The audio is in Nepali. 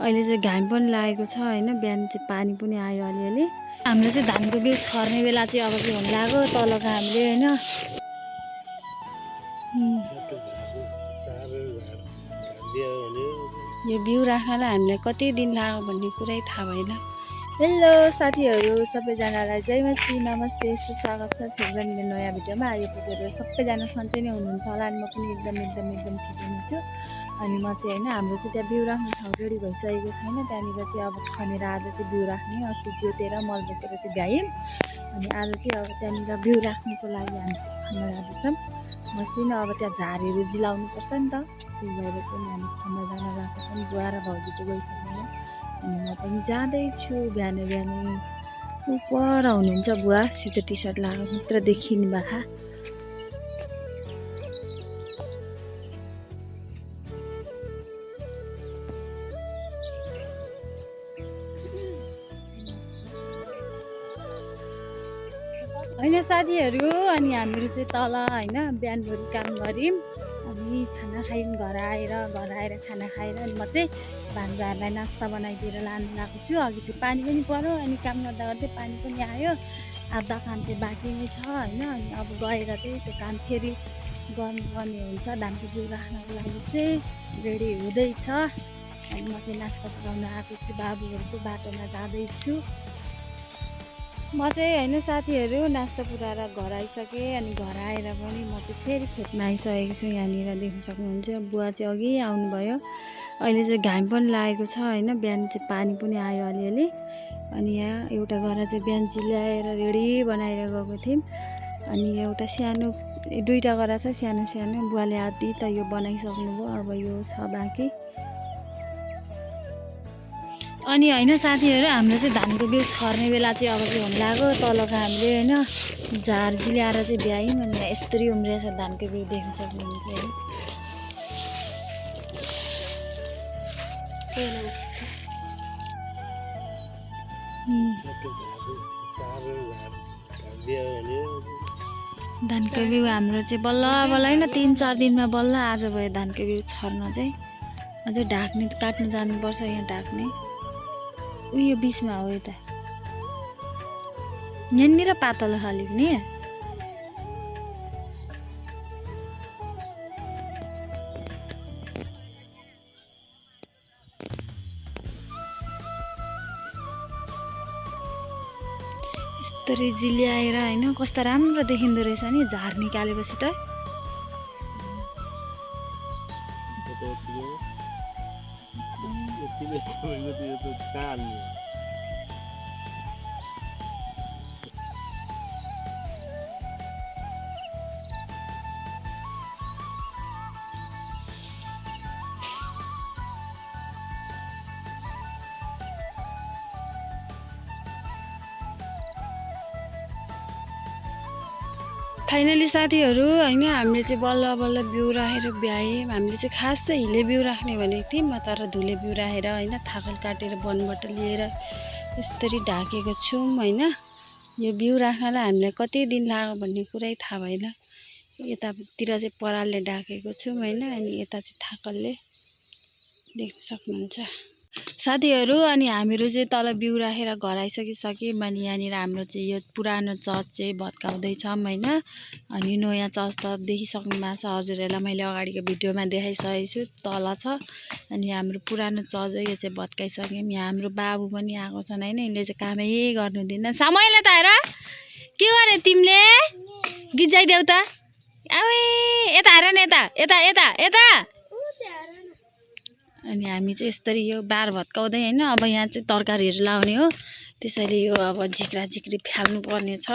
अहिले चाहिँ घाम पनि लागेको छ हैन। बिहान चाहिँ पानी पनि आयो अलिअलि। हाम्रो चाहिँ धानको बिउ छर्ने बेला चाहिँ अब चाहिँ हुन लाग्यो तल घामले हैन। यो बिउ राख्नलाई हामीलाई कति दिन लाग्यो भन्ने कुरै थाहा भएन। हेलो साथीहरू, सबैजनालाई जय मसी, नमस्ते, सुस्वागत छ फेरि पनि नयाँ भिडियोमा। आइपुगेर सबैजना सन्चै नै हुनुहुन्छ होला अनि म पनि एकदम ठिक हुन्छु। अनि म चाहिँ हैन हाम्रो चाहिँ त्यहाँ बिउ राख्ने ठाउँ रेडी भइसकेको छैन। त्यहाँनिर चाहिँ अब खनेर आज चाहिँ बिउ राख्ने, अस्ति जोतेर मल बोकेर चाहिँ भ्यायौँ। अनि आज चाहिँ अब त्यहाँनिर बिउ राख्नुको लागि हामी चाहिँ खन्न जाँदैछौँ। मसिनो अब त्यहाँ झारहरू जिलाउनु पर्छ नि त, त्यही भएर चाहिँ हामी खन्न जान गएको छौँ। बुवा र भाउजू चाहिँ गइसक्नु अनि म पनि जाँदैछु। बिहानै उपर हुनुहुन्छ बुवा, सेतो टी सर्ट लगाएको मात्र देखिनु भएको। होइन साथीहरू, अनि हामीहरू चाहिँ तल होइन बिहानभरि काम गऱ्यौँ। अनि खाना खायौँ घर आएर खाना खाएर अनि म चाहिँ भान्जाहरूलाई नास्ता बनाइदिएर लानु गएको छु। अघि चाहिँ पानी पनि पर्यो अनि काम गर्दा गर्दै पानी पनि आयो। आधा काम चाहिँ बाँकी नै छ होइन। अनि अब गएर चाहिँ त्यो काम फेरि गर्नुपर्ने हुन्छ। धानको बिउ राख्नको लागि चाहिँ रेडी हुँदैछ। अनि म चाहिँ नास्ता पकाउन आएको छु, बाबुहरूको बाटोमा जाँदैछु। म चाहिँ होइन साथीहरू नास्ता पुऱ्याएर घर आइसकेँ। अनि घर आएर पनि म चाहिँ फेरि खेतमा आइसकेको छु। यहाँनिर देख्न सक्नुहुन्छ बुवा चाहिँ अघि आउनुभयो। अहिले चाहिँ घाम पनि लागेको छ होइन। बिहान चाहिँ पानी पनि आयो अलिअलि। अनि यहाँ एउटा गरा चाहिँ बिहान चिल्लाएर रेडी बनाएर गएको थियौँ। अनि एउटा सानो दुईवटा गरा छ सानो सानो। बुवाले आधी त यो बनाइसक्नुभयो, अब यो छ बाँकी। अनि होइन साथीहरू, हाम्रो चाहिँ धानको बिउ छर्ने बेला चाहिँ अब चाहिँ हुन लाग्यो तल घामले होइन। झार जिल्याएर चाहिँ भ्यायौँ। अनि यस्तरी उम्रिएछ धानको बिउ, देख्न सक्नुहुन्छ है। धानको बिउ हाम्रो चाहिँ बल्ल होइन 3-4 दिनमा बल्ल आज भयो धानको बिउ छर्न चाहिँ। अझै ढाक्ने काट्नु जानुपर्छ, यहाँ ढाक्ने उयो बिचमा हो यता यहाँनिर पातलो खाले नि। यस्तरी जिल्याएर होइन कस्तो राम्रो देखिँदो रहेछ नि झार निकालेपछि त। फाइनली साथीहरू होइन हामीले चाहिँ बल्ल बिउ राखेर भ्यायौँ। हामीले चाहिँ खास चाहिँ हिले बिउ राख्ने भनेको थियौँ, तर धुले बिउ राखेर होइन थाकल काटेर वनबाट लिएर यसरी ढाकेको छौँ होइन। यो बिउ राख्नलाई हामीलाई कति दिन लाग्यो भन्ने कुरै थाहा भएन। यतातिर चाहिँ परालले ढाकेको छौँ होइन। अनि यता चाहिँ थाकलले, देख्न सक्नुहुन्छ साथीहरू। अनि हामीहरू चाहिँ तल बिउ राखेर घर आइसकिसक्यौँ। अनि यहाँनिर हाम्रो चाहिँ यो पुरानो चर्च चाहिँ भत्काउँदैछौँ होइन। अनि नयाँ चर्च त देखिसक्नु भएको छ हजुरहरूलाई, मैले अगाडिको भिडियोमा देखाइसकेको छु, तल छ। अनि हाम्रो पुरानो चर्च यो चाहिँ भत्काइसक्यौँ। यहाँ हाम्रो बाबु पनि आएको छन् होइन, यिनले चाहिँ कामै गर्नु दिँदैन। समयले त हेर के गरे तिमीले, गिजाइदेऊ त। अब यता हेर न, यता। अनि हामी चाहिँ यसरी यो बार भत्काउँदै होइन अब यहाँ चाहिँ तरकारीहरू लाउने हो, त्यसैले यो अब झिक्री फ्याल्नु पर्ने छ।